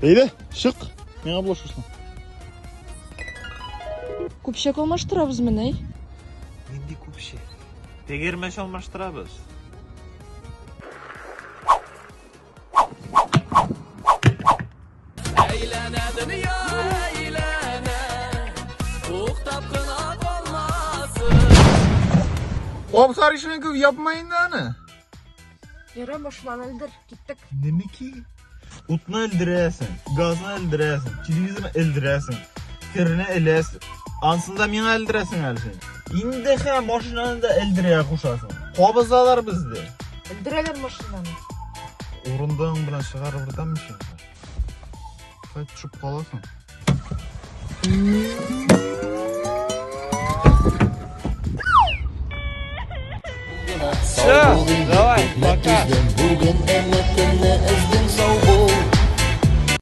Әйдә, чык. Миңа булышырсың. Күпчәк алмаштырабыз менә. Нинди күпчәк? Тегермәч алмаштырабыз. Әйләнә дөнья, әйләнә, туктап кына калмасын. Абзар ишеген күп япма инде аны. Ярар, машинаны элдер, киттек. Немеки? Утны элдерәсең, газны элдерәсең, телевизорны элдерәсең, керне эләсең. Ансын да миңа элдерәсең әле син. Инде хә машинаны да элдерә кушасың. Кабызалар безне. Элдерәләр машинаны. Урындыгың белән чыгарып ыргытам мин сине. Кайт төшеп каласың. Все, давай, пока. Бүген өметемне өздең, сау бул.